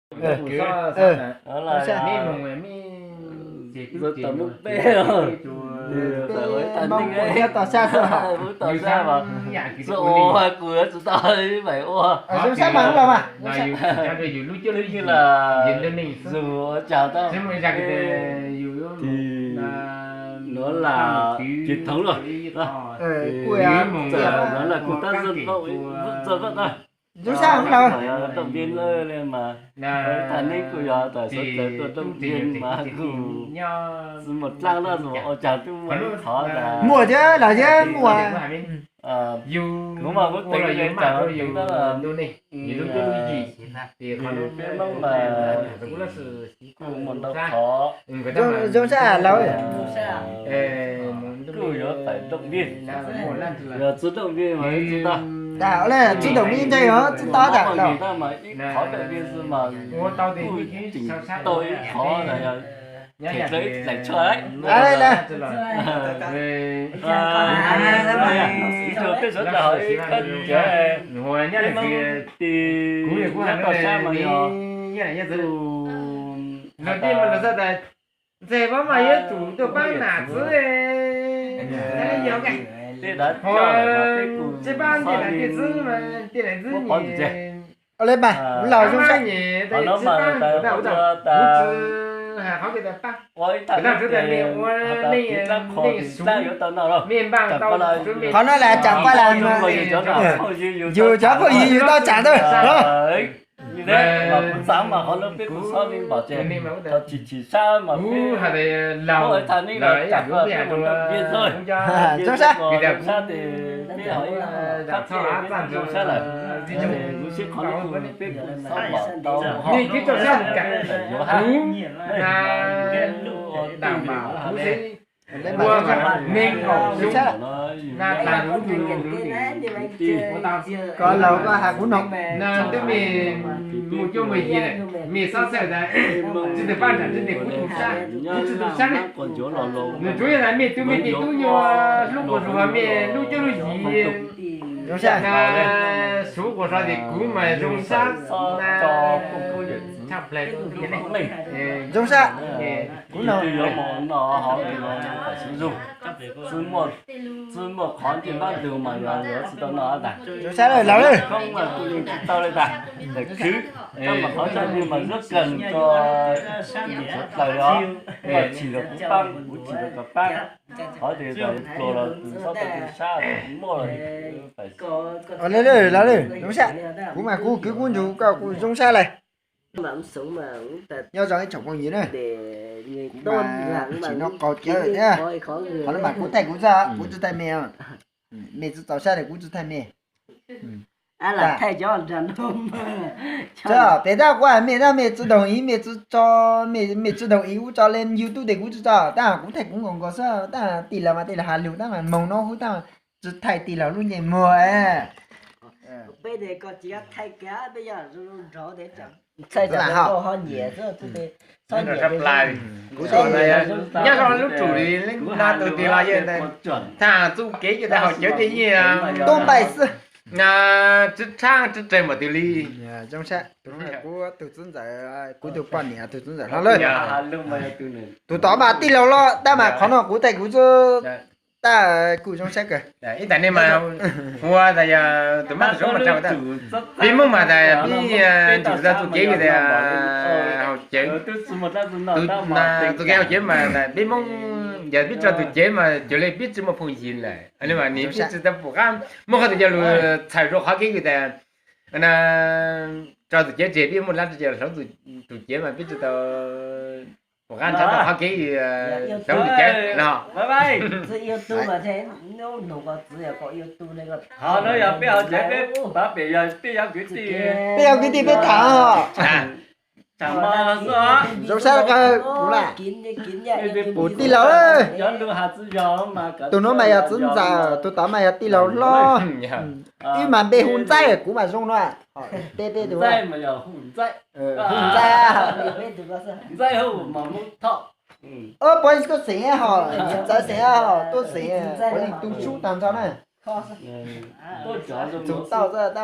Tus tom muaj peb, tus tom sab xwb, ua kuv tsis tau, ib maim ua zoo sab mas los mas. Yog zus ua cas tau, nuav lam tsis thoov lawm, nuav lam kuv tab zaj tau, zoo sab los. Tau npias lawm li mas, tag neb kuj yog tas sawv daws tuaj tau npias mas kuj tsis muaj dlaab na, ua cas twb muaj ib qhov tas muaj thiab los thiab muaj. Kuv mas kuv teev li cas teev tab, peb Hmoob mas kuj muaj ntau qhov. Zoo sab lawm. Kuj yuav tawm dooj npiaj, yog tsis dooj npiaj mas tsis tau. Tsis dooj npiaj ntshai yog tsis tau tas los. Ib qhov dooj npiaj xwb mas kuj tseem tau ib qhov, yog them tau ib leeg tshuaj. Ib tug peb sawv daws hauv ib kab cawv, peb Hmoob ti nyob toj sab mas yog tus Ntxawg, pab mas yuav tsum tuaj pab nam xwb. Tej dav coj mas peb kuj tsis pab ntiaj teb xwb, ntiaj teb xwb. Ua li mas kuv los zoo sab. Qhov no mas tas ua ib thaj neeb tes, has tas tiv dlaab qhov tiv dlaab yuav tau noj lauj. Qhov no las tsam paj las yus cov phooj ywg yus tau tsam ntawd. Li ntawd mas kuv xav mas qhov no peb kuj txhob li npaum ces tau tsis chim sab mas peb ua ib thaj neeb los tsam paj peb mus nrog npias txog. Zoo sab, zoo sab tes peb ho ib thaj neeb peb zoo sab lawm. Kuv sib qhov no kuj peb kuj txhob npaum tau ho yuav hab. Koj laus koj has kuv noog. Mus cuab mus yig lawm, mej xob xav tas tsis tawm paj nram tsis tawm kuv tus sab, kuv tsis tus sab ne. Nws tsuav yog tas mej tub mej tis tub nyuag hlub quas zog, mej lub cuab lub yig zoo sab, suav quas zog tes kuv mas zoo sab. Zoo sab, kuv noog. Txwb muaj qhov ncej npab ntug mas yog yuav tsis tau noj tas. Zoo sab lawm, lawv lawm. Koob mas kuj yeej tsis tau li tas. Ntawm khwv, koj mas qhov sab ntsug mas zuab kawg rau ib ntus tshuav dlaws os. Koj chim rau kuv paab, kuv chim rau koj paab. Qhov tias pluas los tsis txhob tau tw sab, muaj los. Lawv lawm, lawv lawm, zoo sab. Kuv mas kuv kwv kuv ntsug, koj kuj zoo sab lawm. Nyob zoo ib tsoom phooj ywg na, kuv mas tsim no qaug cawv thiab. Qhov no mas kuv thaij kuv xwb, kuv tsis thaij mej. Mej tsis txaus sab ces kuv tsis thaij mej. Peb tab kuv has mej tab mej tsis doog ib, mej tsis tso, mej tsis doog ib kuv tso le YouTube tes kuv tsis tso, tab kuv thaij kuv nkaus nkaus xwb, tab tij laug mas tij laug has lug tab mas moog no hub tab tsis thaij tij laug lub ntsej muag. Nyob zoo lub tsum li leej na tus tis los yog thaj txuj kev ces tas haus cawv tej nyiaj tub npaim xwb, tsi tshaaj tsi tseg npaum twg li. Kuv tus txwv ntxawm, kuv tus poj niam tus txwv ntxawm hlo lawm. Tus tod mas tij laug los tab mas qhov no kuv thaij kuv xwb, tab kuj zoo sab kawg. Ib tag ne mas ua tas yog tus mab tus suav mas tsa tas, peb Hmoob mas tas peb tsis tau txuj kev tas haus cawv, txuj kev haus cawv mas tas peb Hmoob yog peb tso tus cev mas cuag li peb tsis muaj phooj ywg lawm, peb tsis tau pum qab muaj qhov twg coj lug txhawm rau qhov keeb kwm tas tso tus cev tseg peb muaj lab tso hloov tus cev mas peb tsis tau pum qab nrhav tau qhov keeb kwm hloov tus cev no. Peb yog kwv tij peb tham os. Zoo sab kawg kuv na. Kuv tij laug, tus nuav mas yog txwv ntxawm, tus tod mas yog tij laug hlob. Wb mas npe hu Ntxaib, kuv mas zoo no. Peb peb tus Hu Ntxaib, puab tuaj xeem hos, txawv xeem hos, tuaj xeem puav leej tu sub tag nrho na. Txug tau tab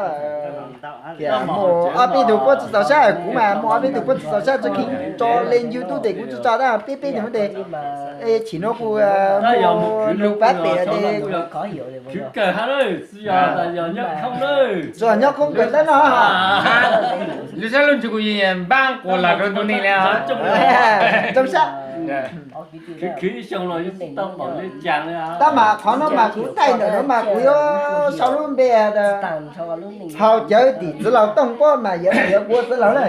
tias muaj ob peb tug puab tsi txaus sab, kuv mas muaj ob peb tug puab tsi txaus sab tsi kheev tso le YouTube tes kuv tsi tso tab peb peb tug tes. Chim no kuv muaj lug pab pem tes. Tsuas nyob koob kawm tab no. Lub sab lub ntsws kuv yeej npab quas los rau ntu neeg li. Zoo sab. Tab mas qhov no mas kuv thaij ntawm no mas kuv yuav sau lub npe tas haus cawv tim txiv laus tooj pob mas yuav yuav kuv txiv laus na.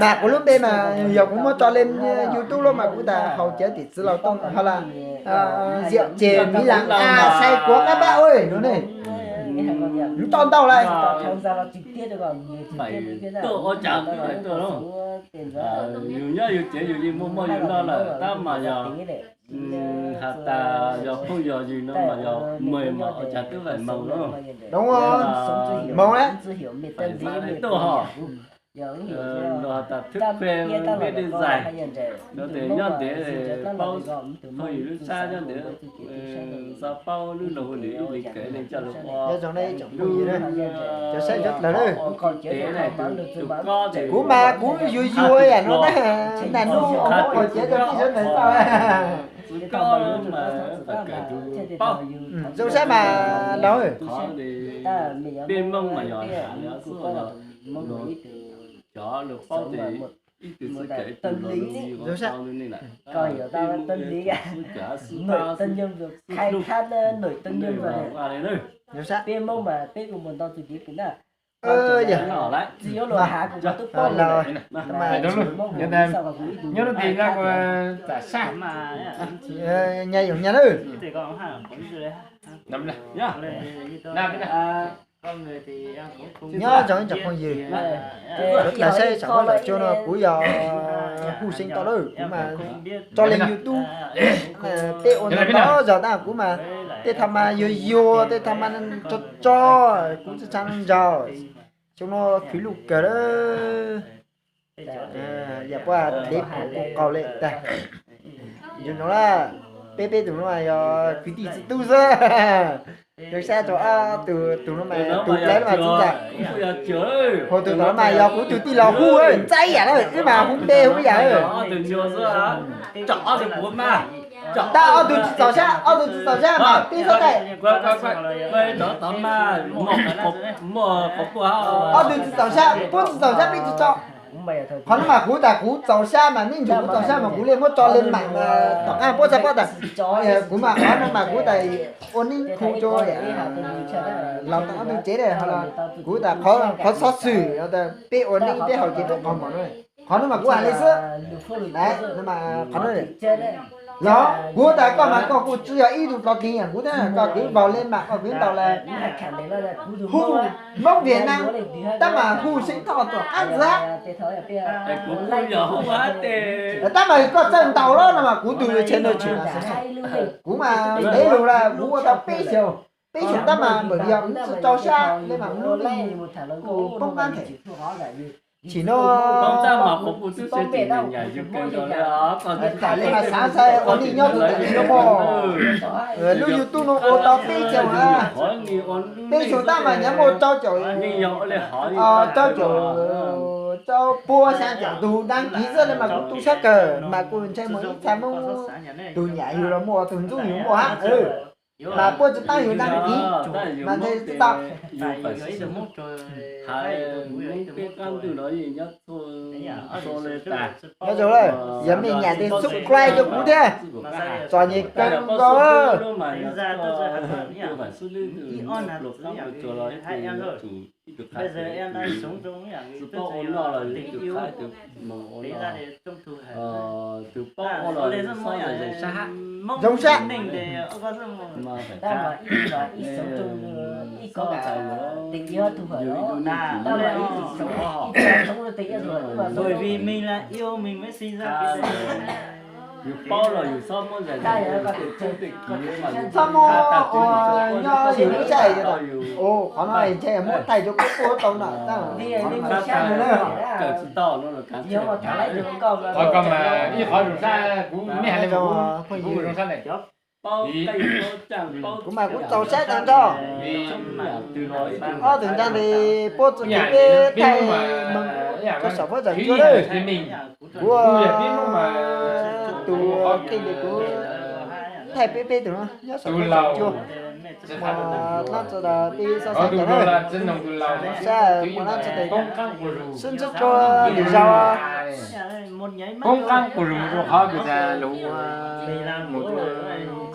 Mas kuv lub npe mas yog kuv muab tso le YouTube lawm mas kuv tas haus cawv tim txiv laus tooj ho las ziam ceg miv lam a sai kuav qab pab ua no ne. Tso ntau lawm. Yus nyob yus tsev yus yeej muaj muaj yus noj lawm tab mas yog has tas yog phooj yog ywg no mas yog meeg mas ua cas twb faim moog na. Moog na. Tuaj ho. Luag has tas thwb khuem peb dej zais, no tes nyob ntev paub phooj ywg lub sab nyob ntev, xav paub lub laug hu lwm ib li kev li coj lug ua lub ua tev na, tus kob tes kuv mas kuv yuav yuav yam no na, naj nub ua muab qhov cev rau tij sab ntawd tau. Tus kob mas kawm tus paub. Zoo sab mas laug. Peb Moob mas yog has li xwb, cov luag paub tes ib tug xwb kawm ib tug los zoo sab. Peb Moob mas peb kuj muaj ntau tus cev kwm na. Yog nyob lub tis no kuv txam sab. Nyaj yoom nyaj lawm. Nyob zoo ib tsoom phooj ywg, kuv tawm saib saum huab saum cua no kuv yog Huj Xeeb Toj lawm, kuv mas tso leej YouTube. Tej ua ntau zog tab kuv mas tej tha mas yuag yuag, tej tha mas tso tso, kuv tsi tshua nco. Xyoo no khwv luj kawg lawm. Yog puab dev pum kuj qaug le tag. Zoo no na, peb peb tug no yog kwv tij txiv tub xwb. Zoo sab rau ob tug, tus no mas tus plawv no mas txiv ntxawm. Hos tus tom no mas yog kuv tus tij laug Huj, ntxaib yam na, wb mas hu npe hu yam. Tab ob tug tsi txaus sab, ob tug tsi txaus sab mas peb xob taij. Ob tug tsi txaus sab, puab tsi txaus sab peb tsi tso. Qhov no mas kuv tas kuv txaus sab mas nej nrug kuv txaus sab mas kuv le muab tso le mam mas tom qab puab txhaj paub tas. Kuv mas qhov no mas kuv tas ua neeb khu rua laus tau ob tug tsev, kuv tas qhov xov xwm peb ua neeb peb haus ces peb qaug mom no. Qhov no mas kuv has le xwb. Qhov no, yog kuv tas koj mas koj kuj tsi yog ib tug tov kev yam kuv thiab, koj kwv vaus le mam koj kwv ntaus le. Hu Moob Viaj Nam tab mas Huj Xeeb Toj tom qab ntxiv. Tab mas koj txawj ntaus los no mas kuv tus channel tshwm, kuv mas ntev lug lawm kuv ua tau peb xyoos, peb xyoos tab mas npawm yog kuv tsi tso sab le mas kuv lub neej kuj poob qab nthe. Tsim no tham le mas xav xav ua neej nyob tug tam sim no mog. Lub YouTube no ua tau peb xyoos na, peb xyoos tab mas nyav muaj rau caum, rau caum, rau pua xya caum tug dab kiv xwb le mas kuv tu sab kawg mas kuj ntshai muaj ib txha Moob tug nyam yug los muaj, tug ntxub yug muaj hab. Mas puab tsi paab yug dab kiv mas ntshai tsi tau. Nyob zoo, yog mej nyam tes subscribe rau kuv thiab, txom nyem kawg nkaus. Zoo sab. Txhob muab ua nyob yus lub sab, qhov no ntshe muab thaij rau kuv kuj tau na, qhov no mas sab no na. Qhov ko mas ib qhov zoo sab, kuv nej has le kuv zoo sab ntawm cov Kuv mas kuv txaus siab tag nrho. Ob tug nrag li puab txuj kev peb thaij moog rua saum fuab zam cua lawm. Kuv tus kheej li kuv thaij peb peb tug nyob saum fuab zam cua. Mog dlaab tsi tas peb xob xaav tas, saib mog dlaab tsi tas, sib ntsib rua lwm zaus. Poob qaab kuv zoo rua qhov kuv tas lug ua moog rua